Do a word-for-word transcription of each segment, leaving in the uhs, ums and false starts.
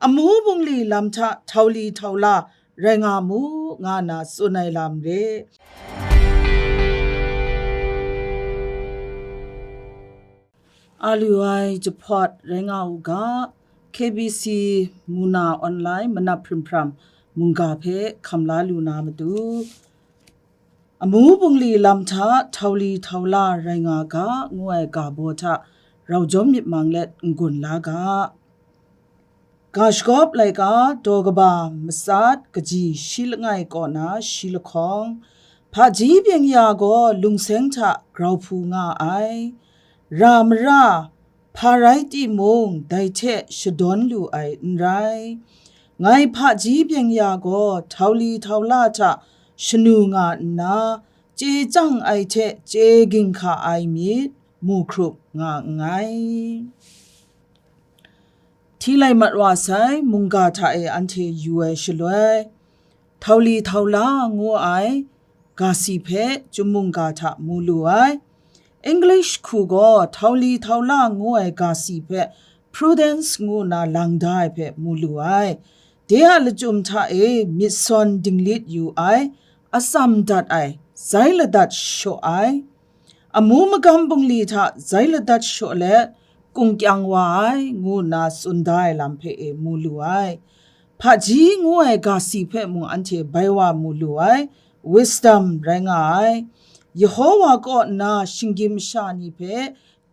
amu bungli lam hta htau li htau la rai nga mu, nga nna tsun ai lam re. A lu ai jahpawt rai nga u ga, K B C muna online manap hprim hpram mungga hpe hkam la lu na matu, amu bungli lam hta htau li htau la rai nga ga, ngu ai ga baw hta rau jawm myit mang let n-gun la ga. Ga shagawp laika daw kaba matsat kaji shi langai kaw na shi lahkawng, hpaji byeng ya gaw lungseng hta grau hpu nga ai. Ra mara, hpa rai timung, dai hte shadawn lu ai n rai. Ngai hpaji byeng ya gaw htau li htau la hta shanu nga nna, chye chyang ai hte chye ginhka ai myit mu hkrup nga nngai. Hti lai mat wa sai mungga hta e anhte yu ai shaloi, htau li htau la ngu ai ga si hpe chyum mungga hta mu lu ai. English hku gaw htau li htau la ngu ai ga si hpe prudence ngu nna lang da ai hpe mu lu ai. De a lachyum hta e myit sawn dinglit yu ai, atsam dat ai, zai ladat shaw ai, amu magam bungli hta zai ladat shaw let, kung kyang wa ai, ngu nna tsun da ai lam hpe e mu lu ai. Hpaji ngu ai ga si hpe mung anhte bai wa mu lu ai, wisdom rai nga ai. Yehowa kaw nna shinggyim masha ni hpe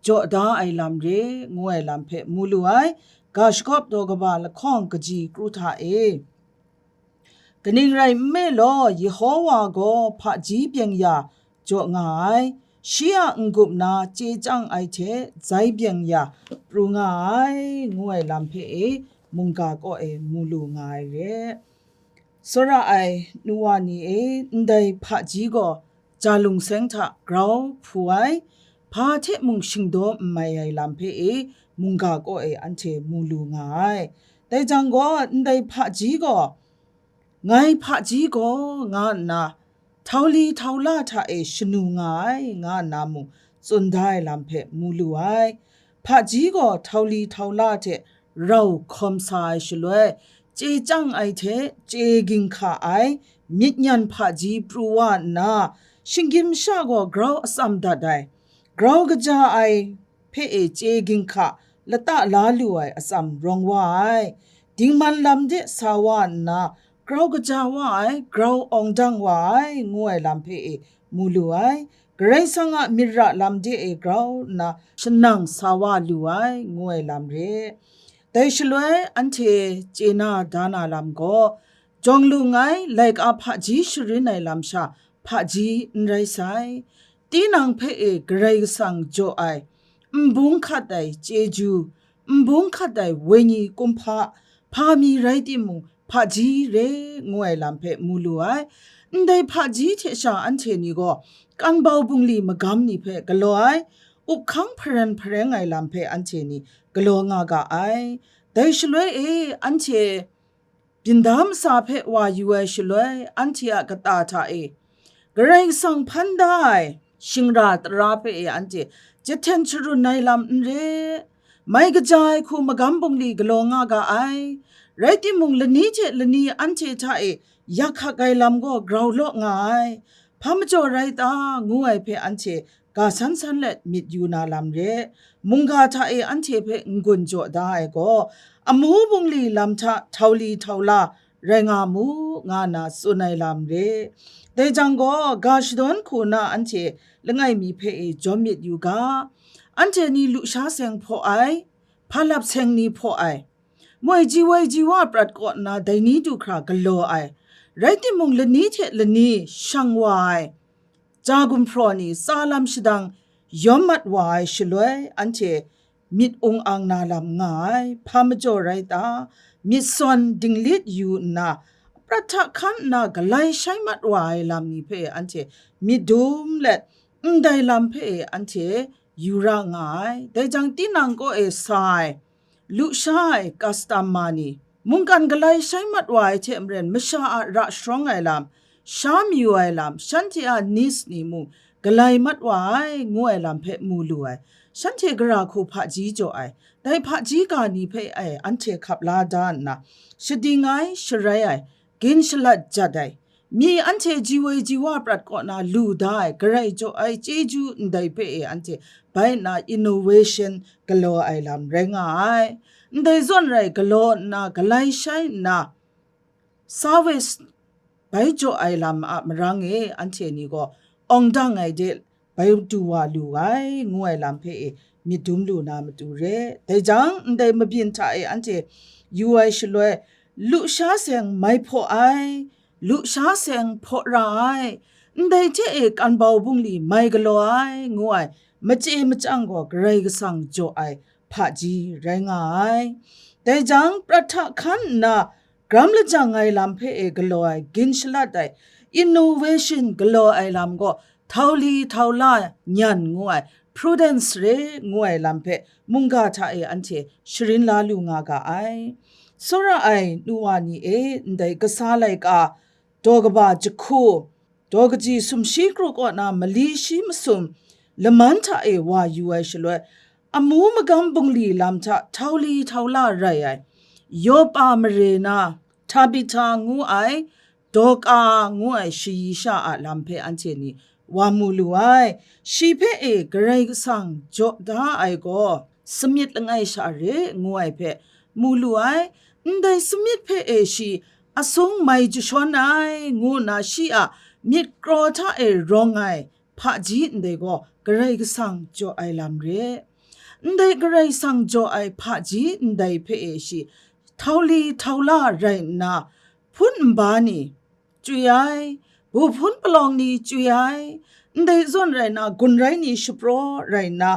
jaw da ai lam re, ngu ai lam hpe mu lu ai, ga shagawp daw kaba lahkawng kaji kru hta e. Kaning rai nme law, Yehowa gaw hpaji byeng ya jaw nga ai, shi a n-gup na chye chyang ai hte zai byeng ya pru nga ai, ngu ai lam hpe e mungga kaw e mu lu nga ai re. Tsawra ai nu wa ni e, ndai hpaji gaw ja lungseng hta grau hpu ai, hpa hte mung shingdaw n mai ai lam hpe e mungga kaw e anhte mu lu nga ai. Dai jang gaw, ndai hpaji gaw, ngai hpaji gaw, nga nna, htau li htau la hta e shanu nga ai, nga nna mung tsun da ai lam hpe mu lu ai. Hpaji gaw htau li htau la hte rau hkawm sa ai shaloi, chye chyang ai hte chye ginhka ai myit nyan hpaji pru wa nna, shinggyim sha gaw grau atsam dat ai, grau kaja ai hpe e chye ginhka lata la lu ai atsam rawng wa ai, dingman lam de sa wa nna, grau kaja wa ai, grau awng dang wa ai, ngu ai lam hpe e mu lu ai, Karai Kasang a myit ra lam de e grau nna shanang sa wa lu ai, ngu ai lam re. Dai shaloi anhte chye na da na lam gaw, jawng lung ai laika hpaji sharin ai lam sha hpaji n rai sai, tinang hpe e Karai Kasang jaw ai, n bung hkat ai chyeju, n bung hkat ai wenyi kumhpa, hpa mi rai timung, hpaji re, ngu ai lam hpe mu lu ai. Ndai hpaji hte sha anhte ni gaw, kanbau bungli magam ni hpe galaw ai, up hkang hpareng hpareng ai lam hpe anhte ni galaw nga ga ai. Dai shaloi e, anhte byin da masa hpe wa yu ai shaloi, anhte a kata hta e, Karai Kasang hpan da ai shingra tara hpe e anhte jahten sharun ai lam n re, mai kaja ai hku magam bungli galaw nga ga ai, rai timung, lani hte lani anhte hta e yak hkak ai lam gaw grau law nga ai, hpa majaw rai ta, ngu ai hpe anhte ga san san let myit yu na lam re. Mungga hta e anhte hpe n-gun jaw da ai gaw, amu bungli lam hta htau li htau la rai nga mu, nga nna tsun ai lam re. Dai jang gaw, ga shadawn hku na anhte langai mi hpe e jawm myit yu ga, anhte ni lusha seng hpaw ai, hpa lap seng ni hpaw ai, moi ji woi ji wa prat kaw nna dai ni du hkra galaw ai, rai timung, lani hte lani shang wa ai, ja gumhpraw ni tsa lam shadang yawm mat wa ai shaloi, anhte myit ung ang na lam nga ai, hpa majaw rai ta, myit sawn dinglit yu nna, prat hta hkan nna galai shai mat wa ai lam ni hpe anhte myit dum let, ndai lam hpe anhte yu ra nga ai. Dai jang, tinang kaw e sa ai, lusha ai kastam ma ni, mungkan galai shai mat wa ai hte maren, masha a ra sharawng ai lam, sha mayu ai lam, shanhte a nis ni mung galai mat wa ai, ngu ai lam hpe mu lu ai. shanhte gara hku hpaji jaw ai, dai hpaji ga ni hpe e anhte hkap la da nna, shading ai, sharai ai, gin shalat jat ai, myi anhte ji woi ji wa prat kaw na lu da ai, Karai jaw ai chyeju ndai hpe e anhte bai nna innovation galaw ai lam rai nga ai. Ndai zawn rai galaw nna, galai shai nna, sa we s-, bai jaw ai lam a marang e anhte ni gaw awng dang ai de bai du wa lu ai, ngu ai lam hpe e myit dum lu na matu re. Dai jang, ndai mabyin hta e anhte yu ai shaloi, lusha seng mai hpaw ai, lusha seng hpaw ra ai, ndai hte e kan bau bungli mai galaw ai, ngu ai, machye machyang gaw Karai Kasang jaw ai hpaji rai nga ai. Dai jang, prat hta hkan nna, gram lajang ai lam hpe e galaw ai, gin shalat ai, innovation galaw ai lam gaw, htau li htau la nyan ngu ai, prudence re ngu ai lam hpe mungga hta e anhte sharin la lu nga ga ai. Tsawra ai nu wa ni e, ndai kasa laika, daw kaba jahku, daw kaji sumshi kru kaw na mali shi masum laman hta e wa yu ai shaloi, amu magam bungli lam hta htau li htau la rai ai, Yopa mare na Tabita ngu ai, Dawka ngu ai shayi sha a lam hpe anhte ni wa mu lu ai. Shi hpe e Karai Kasang jaw da ai gaw, samyit langai sha re ngu ai hpe mu lu ai. Ndai samyit hpe e shi asung mai jashawn ai, ngu nna shi a myit kraw hta e rawng ai hpaji ndai gaw Karai Kasang jaw ai lam re. Ndai Karai Kasang jaw ai hpaji ndai hpe e shi htau li htau la rai nna, hpun nba ni, chyoi ai, bu hpun palawng ni chyoi ai, ndai zawn rai nna, gun rai ni shapraw rai nna,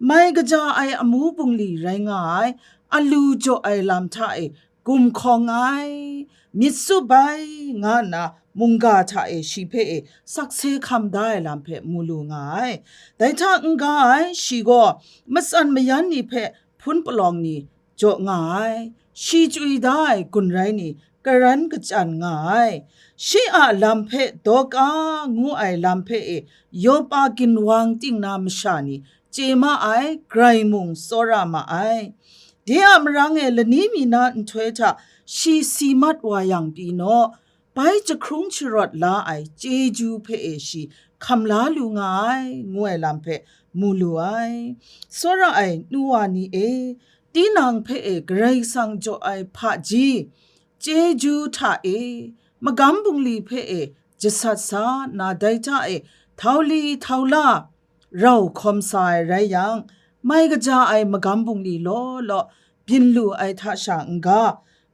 mai kaja ai amu bungli rai nga ai, alu jaw ai lam hta e gumhkawng ai, myit tsup ai, nga nna mungga hta e shi hpe e sakse hkam da ai lam hpe mu lu nga ai. Dai hta n-ga ai, shi gaw matsan mayan ni hpe hpun palawng ni jaw nga ai, shi chyoi da ai gun rai ni karan kachyan nga ai. Shi a lam hpe Dawka ngu ai lam hpe e Yopa ginwang ting na masha ni chye ma ai, grai mung tsawra ma ai. De a marang e lani mi na nhtoi hta shi si mat wa yang pyi naw, bai jahkrung sharawt la ai chyeju hpe e shi hkam la lu nga ai, ngu ai lam hpe mu lu ai. Tsawra ai nu wa ni e, tinang hpe e Karai Kasang jaw ai hpaji, chyeju hta e, magam bungli hpe e jasat sa nna, dai hta e htau li htau la rau hkawm sa ai rai yang, mai kaja ai magam bungli law law byin lu ai hta sha n-ga,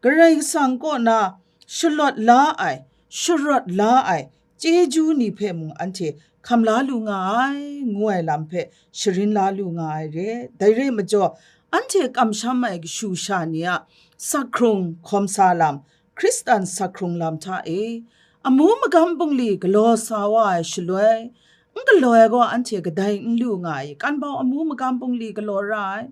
Karai Kasang kaw na shalawt la ai, sharawt la ai chyeju ni hpe mung anhte hkam la lu nga ai, ngu ai lam hpe sharin la lu nga ai re. Dai re majaw, anhte kamsham ai kashu sha ni a sakhkrung hkawm sa lam, Hkristan sakhkrung lam hta e, amu magam bungli galaw sa wa ai shaloi, n galaw ai gaw anhte kadai n lu nga ai, kan bau amu magam bungli galaw ra ai,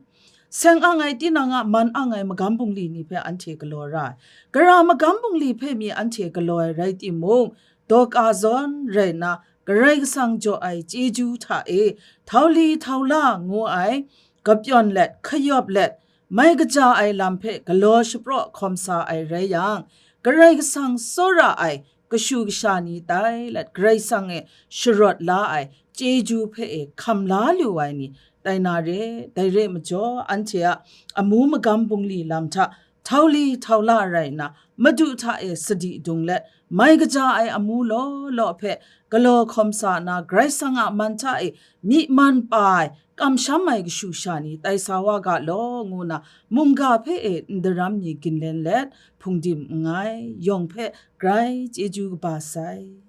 seng ang ai, tinang a man ang ai magam bungli ni hpe anhte galaw ra ai, gara magam bungli hpe mi anhte galaw ai rai timung, Dawka zawn rai nna, Karai Kasang jaw ai chyeju hta e, htau li htau la ngu ai, kapyawn let, kayawp let, mai kaja ai lam hpe galaw shapraw hkawm sa ai rai yang, Karai Kasang tsawra ai kashu kasha ni tai let, Karai Kasang e sharawt la ai chyeju hpe e hkam la lu ai ni tai na re. Dai re majaw, anhte a amu magam bungli lam hta htau li htau la rai nna, Madu hta e sadi dung let, mai kaja ai amu law law hpe galaw hkawm sa nna, Karai Kasang a man hta e myi man pa ai, kamsham ai kashu sha ni tai sa wa ga law, ngu nna mungga hpe e n daram mi ginlen let, hpungdim nngai, yawng hpe grai chyeju kaba sai.